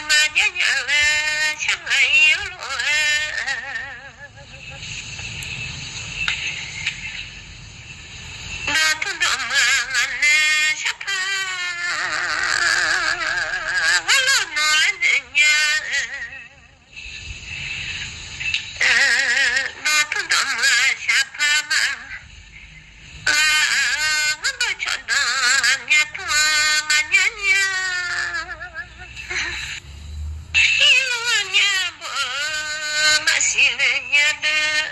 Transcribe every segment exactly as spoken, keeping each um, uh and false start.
maqjav nya laer shar ngaq-ir-awr lof-aer, nawq tmr dawqma ngaq nae sharpar gharlawq nawq laer noeq nya. Nawq tmr dawqma shaqpar ma, ghaq ngar dawq cawq danq aqmya tmr-a maqnya nya. Irluf aqmya baw-eu maqsiq le nya deuq,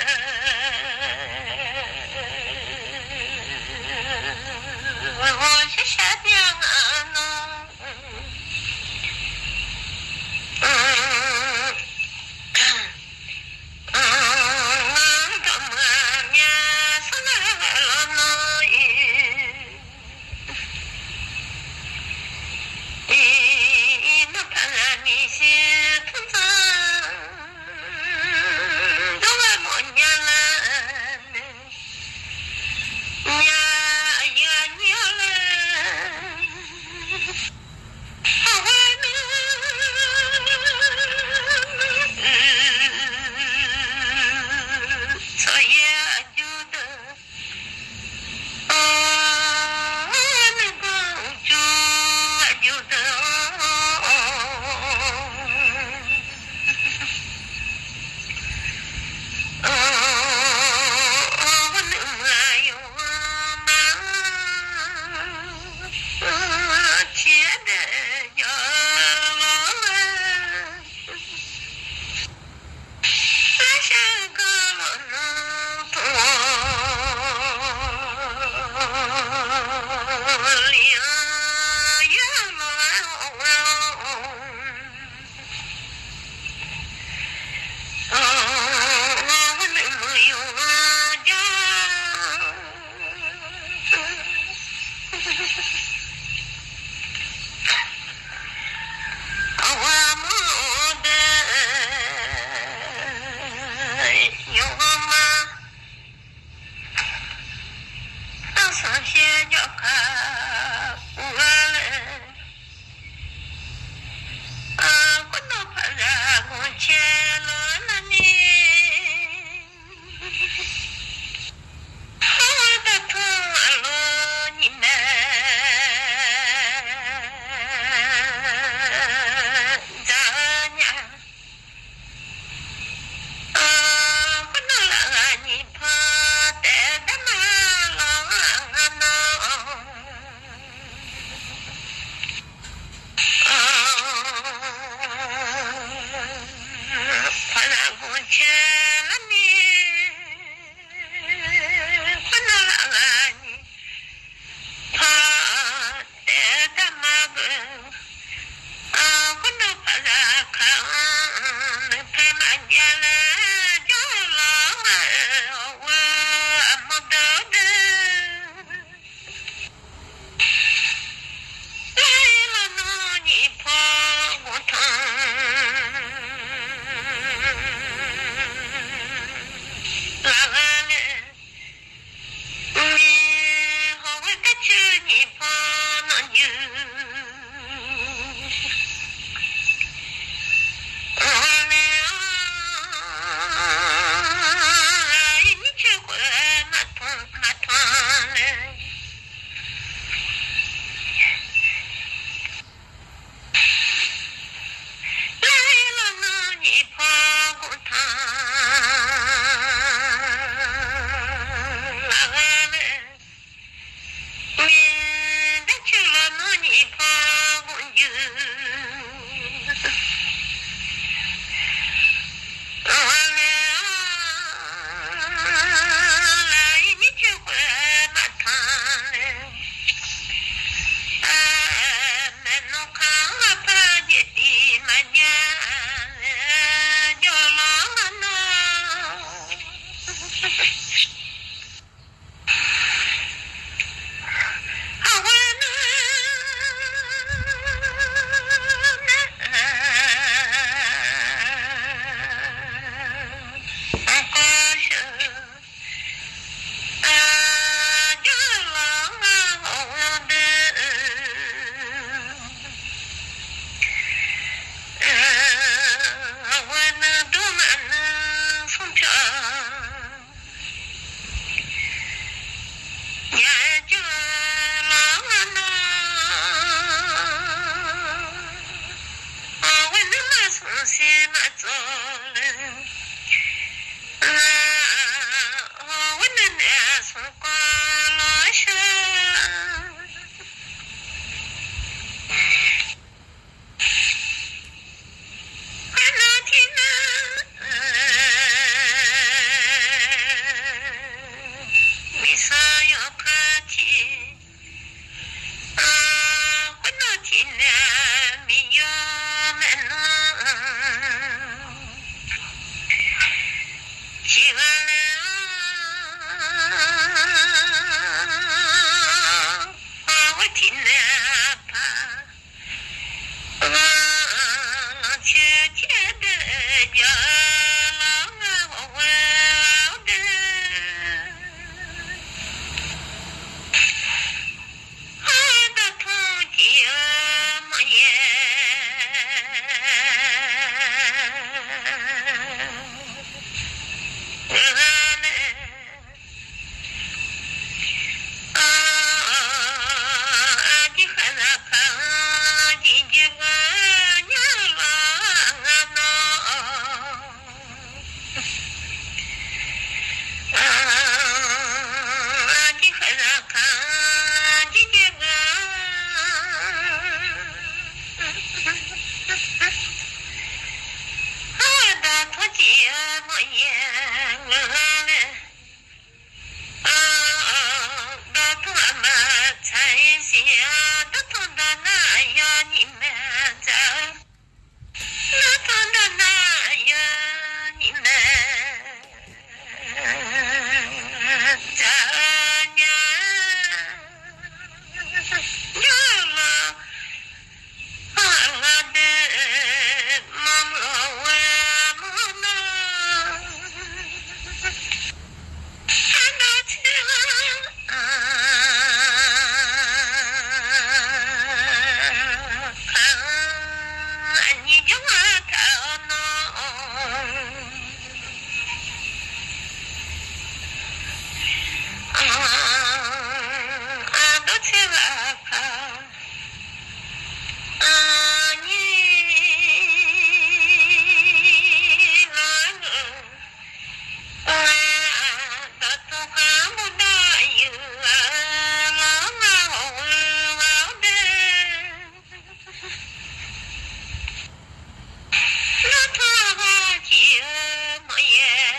ghawqshaq shaq bya ngaq nawr. Dawqma aqmya sanr nar ghaq lawr nawr-iq, iq narpaq ghaq miqshir tmr dzanr dawr ghaq mawf nya lar nae, nya aqyuif aqnyir-awr laer, hawq ghae nuir tsawq yaer aqjox deuq, hawq ghae nuir gawr uqcuf aqjox deuq, hawq ghae nuir muiq-aq yawqghaq ma, tiq-aer daef jawr lawr-aer, arshar-eu ganr lawq nan tmr-awq, li-anr yar lawq-aer hawq ghae-awr, hawq ghae nuir muiq yawqghaq jar, hawq ghae mawr-awr deuq yawqghaq ma, arsanq shaer jawrkaq uq-a laer, khoernawv paqzaq ghawqcae lawr-aer nar ni, hawr-eu dawqtmq aqloq nyiq maeq dzaq-eu nya. Khoernawv laf ghaq nyiq pan taef darma lawr-a ngar nawr, paqzaq ghawqcae lar ni, khoernawv laf ghaq nyiq pan taef darma beu, khoernawv paqzaq kaq-anr nuipae maqjav laer jawr-eu lawr-aer, hawq ghae aqmawr deuq-awr deuq, laer lawq nan nyiq paw ghoftanq laf gha laer, mir hawq ghae garcoer nyiq paw nanjuq, aqyuif nyir coer khof-aer maqtanq maqtanq laer, laer lawq nan nyiq paw ghoftanq laf gha laer, mir garcoer lawq nan nyiq nae paq, lanqtser caerdeuv jawr-eu lawr ngar ghawqghoe-awr deuq. Dawqtawv tiq-eu maqyaer ghaq nae, aqjeq khaeq zaqkhav-anr jeqjeq geur nya-eu lawr ngar nawr. Aqjeq khaeq zaqkhav-anr jeqjeq geur, dawqtawv tiq-eu maqyaer ghaq nae, dawqtawv aqma tsaq-ir siq-a, dawqtawv dawqnar yawnyir mae dzaq-eu, dawqtawv dawqnar yawnyir mae dzaq-eu nya, jawr-eu lawr ngar deuq mawrmawr-eu armawr nar, aqdawq tser ghaq kaq-anr aqnyir jawr-a taq-awr nawr, aqdawq tser ghaq kaq aqnyir lawr-eu, dawqtawv kaq-anr mawrdan yuif-a lawr ngar ghawqghoe ghaq-awr deuq. Dawqtawv ghaq tiq-eu maqyaer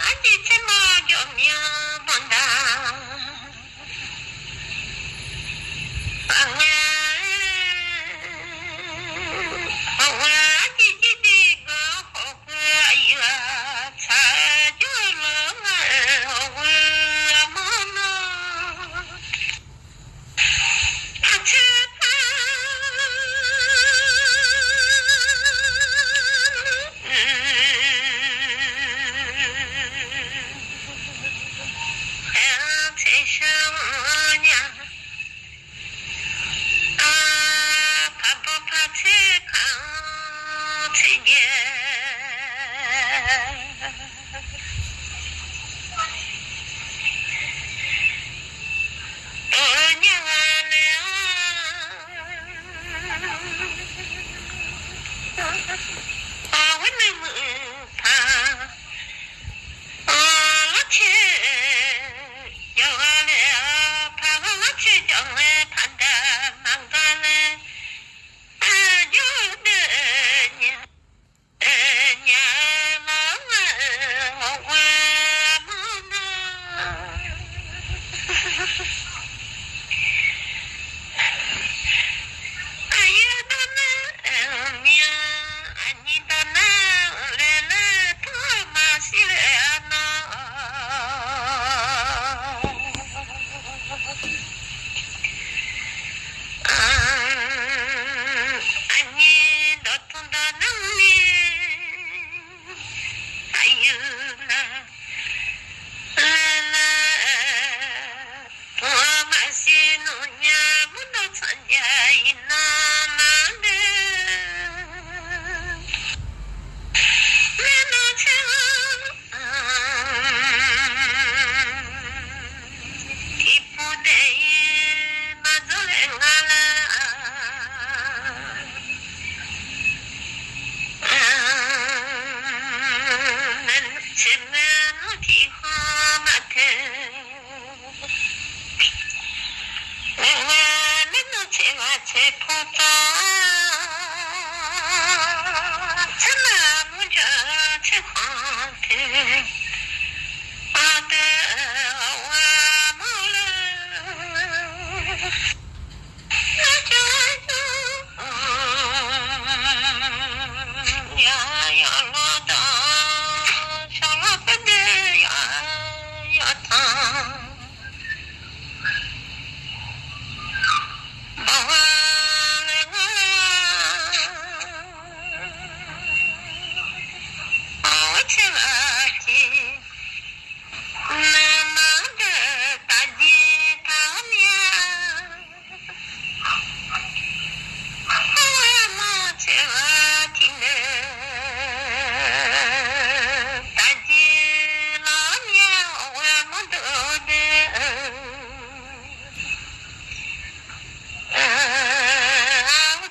aqjeq tser mawr jawf mya bawqdaq, aqgeu aqgeu aqjeq jir deuq gaq-awr khawf ghoe aqyuif-aq tsaq jawr-eu lawr ngar-eu ghawqghoe armawr nar, aqtser par aer-anr tser shar-anr nya, aqpaq bawr par tser kaq-anr tser jaev Dawq-eu nya nga laer-anr, aqghoer nuimuiq paq-awr lawrcaer jawq gha laer-awr, paq-awr lawrcaer jawq ngae paqdaq maqga laer, aqjox deuq nya. Nya-eu lawr-anr ghawqghoe armawr nar, aqyuif dawqnar-eu mya, aqnyir dawqnar-eu laer laer tawr-eu maqshir laer-a nar, aqnyir dawqtawv dawqnar-eu ni, aqyuif nar laer laer tawr-eu maqshir nawnyaf mawrdawq tsawrjaq iqnan nar deuq, laer nawr tser-awr tiqpov daef-ir maqdzawr laer nga lar-a. Laer nawr tser tser ghaq jeq, nuima deuq tafjeq taq-awr mya. Hawr-eu armawr tser ghaq tiqnan tafjeq laf-awr mya, hawr-eu armawr deuq deuq.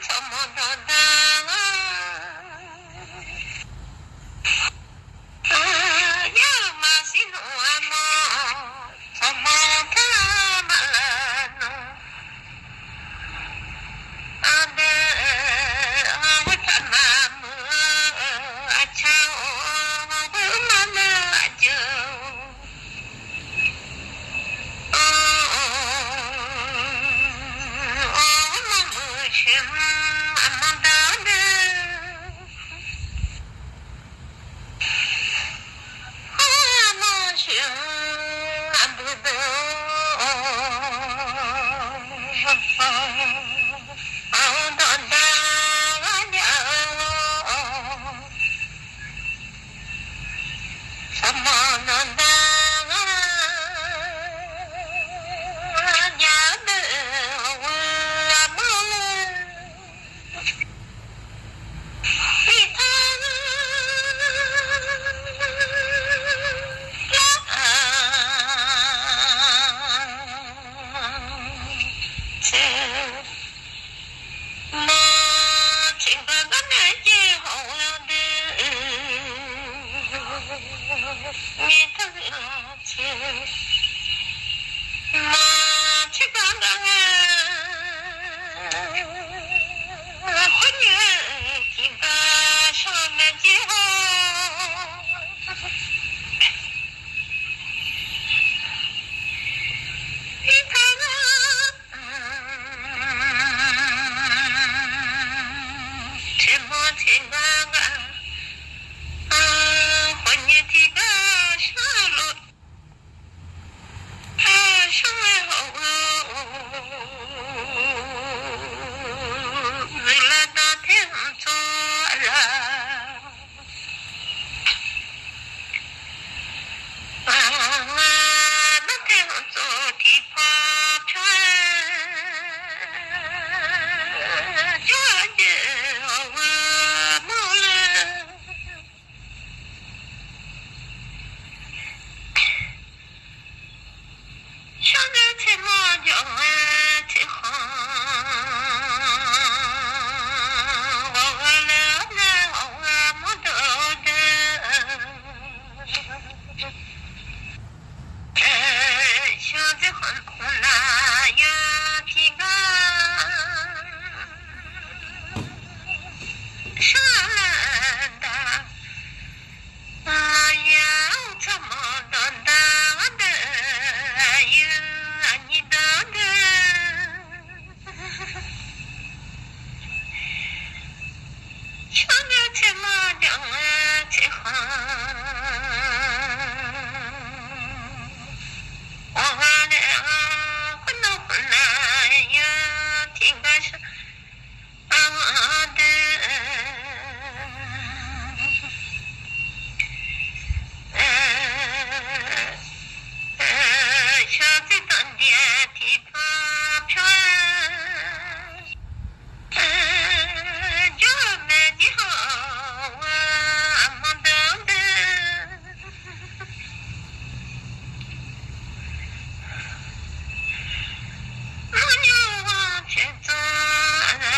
Tsawrmawq dawqdaq-a, yar-euq maqsiq nmr armawr, tsawrmawq taq maqlaf nmr. Aqdui-euq khoertav maqmuiq-eu aqcawq-or, khoermar nar aqjeuq-or. Maqmuiq coeq mr aqmanr daq deuq. Armawr coeq mr aqdui deuq-or, aqdui dawqdaq ghaq jav-eu. Tsawrmawq dawqdaq ghaq jav-eu deuq-or, aqgeu armawr laer. Miqtar lar-aq, tser mawr tser gar gar nae jaev haw-eu deuq, miqtar lar tser mawr tser gar gar nae, khoernyae tiqgar shawr-eu mae jaev haw. Miqtar lar tser mawr tser gar gar, khoernyae tiqgar shawr-eu lof, shawr-eu haw-eu, zuiqlar dawq ter hmq tsawrlaq. Ngar nar ter hmq tsawr tiqpawf pyawr-aer, jawr-eu jeq haw-eu mawr laer. Shawr-eu tser mawr jawr-eu tser khanq, ghawq gha laer-awr nae ghawq gha mawr dawq deuq. Shawr-eu tser khanq khmq nar ya tiqgar, shawr-eu lar daq. Maqya-awr tsawrmawq dawqdaq ghaq deuq, aqyuif aqnyir dawq deuq. Shawr-eu tser mawr jawr-eu tser khanq, ghawq gha laer-awr khoernar khoernar ya tiqgar shawr aqdui, shawr-eu tser khanq tiqpawf pyawr-aer, jawr-eu mae jaev haw-eu aqmanr dawq deuq. Maqnymr ghanr coeq tsawr-a,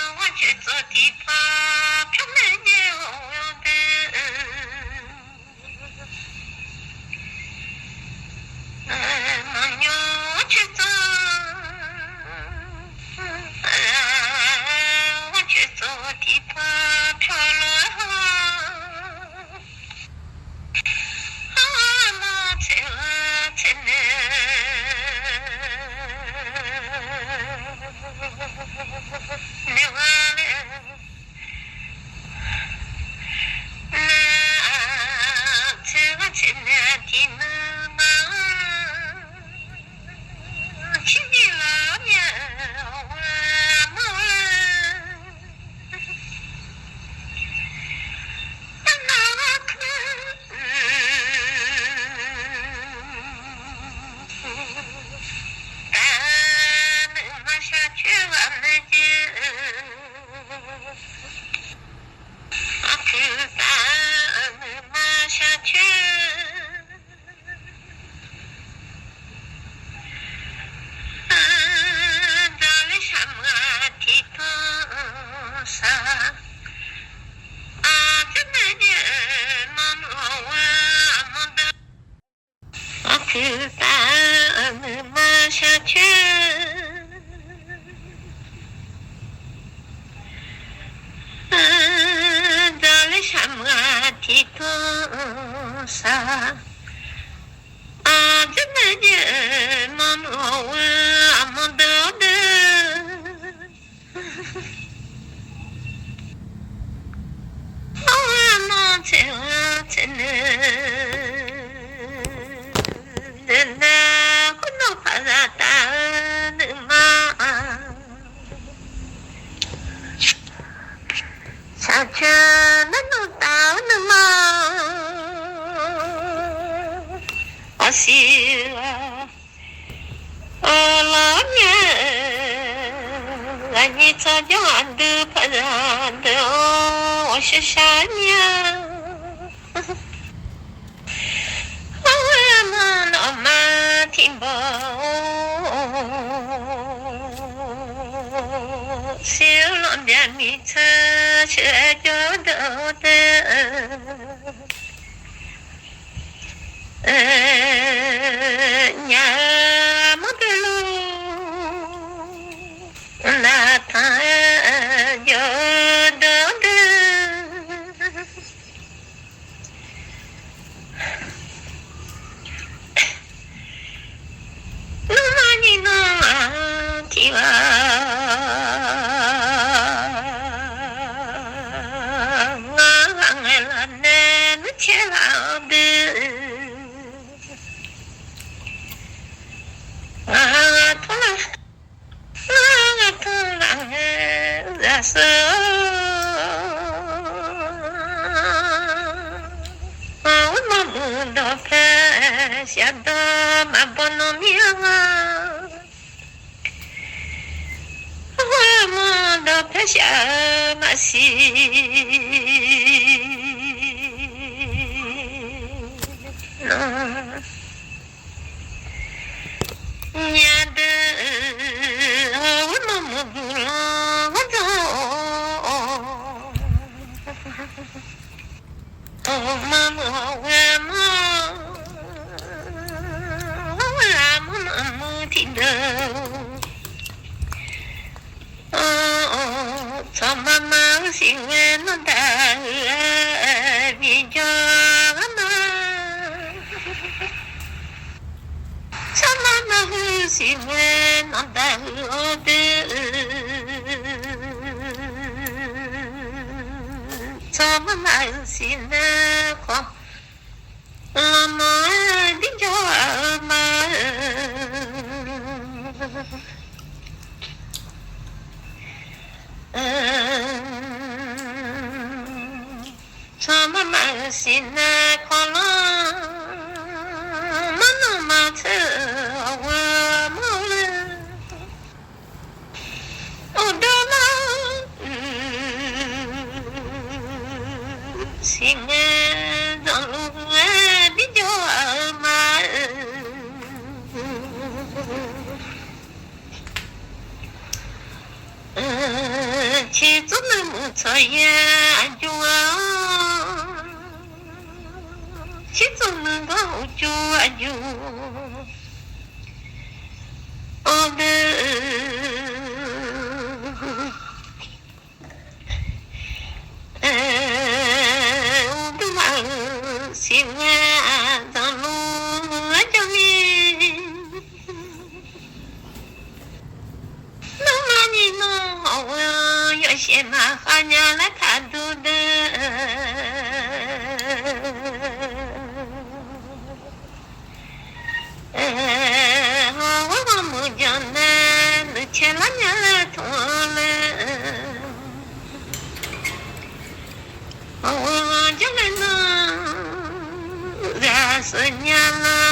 ghanr coeq tsawr tiqpawf pyawr mae jaev haw-eu deuq. Maqnymr ghanr coeq tsawr, ghanr coeq tsawr tiqpawf pyawr lof-aer haw. Armawr tser ghaq tser nae, nae gha laer, nar tser ghaq tser nae tiqnan ma-a. Uqtaf-eu nuima shaqcoer-eu dawq laer shaqmuiq-aq tiqtawq saq. Aqdzer nae jaev-eu manr-eu ghawqmya aqmur deuq-awr deuq. Arghoer armawr tser-eu tser noeq, noeq nae khoernav paqzaq taf-eu nuima-aq, shaqcoer nae nawq taf-eu nuima-aq, aqsiq-aq, aqlaf-awr myav-eu aqnyir tsawrjawr aqdui paqzaq deuq-awr ghawqshaq shaq-aer myav. Arghoer armur nawqma tiqbawq-or, siq-eu lanqbyav miqtsaq sheuqghae jawr deuq-awr deuq. Nya-eu aqmur deuq luf navtanq-aer jawr-eu deuq-awr deuq. Nuima nyiq nan-aq tiqghaq ngar ghaq ngaeq laf nae nuircaer laf-awr deuq. Ngaq ghaq tawr laf, ngaq ghaq tawr laf ngae zaqseuq-or, maqmur dawqpae shafdawr maqbaw nan mir-a nga. Arghoer armur dawqpae shaf-eu maqsiq nan. Nya deuq-eu, arghoer maqmuiq guiqlanq ghanr dawq-awr, maqmuiq hawq ghae mawr, arghoer armur maqmuiq tiqdeuq. Tsawrmaqma-eu siqngae nawr daq-eu-aer bijawr-a ma. Tsawrmaqma-eu siqngae nawr daq-eu-awr deuq. Tsawrmaqma-eu siqngae khawf, lanqmawr-aer bijawr-a-eu ma. Tsawrmaqma-euq siqnae kawrlanr, marnawq maqtseur-euq ghawqmawr le. Uqdawr lar-eu siqnae zanqluf-aer bijawr-a-eu ma. Ciqtsawr nuimuiq tsawryaer aqjox-a, ciqtsawr nuiganr uqjox aqjox-awr deuq. Uqduq maf-euq siqnae zanqluf-aer jawr mir. Nuima nyiq nan-awr yawshaef maqkhav nya laer taqduq deuq. Hawr-awr ghawrmuiq janq nae nuicae lar nya laer tmq-eu laer. Hawr-awr janr nae nan zaqseuq nya la.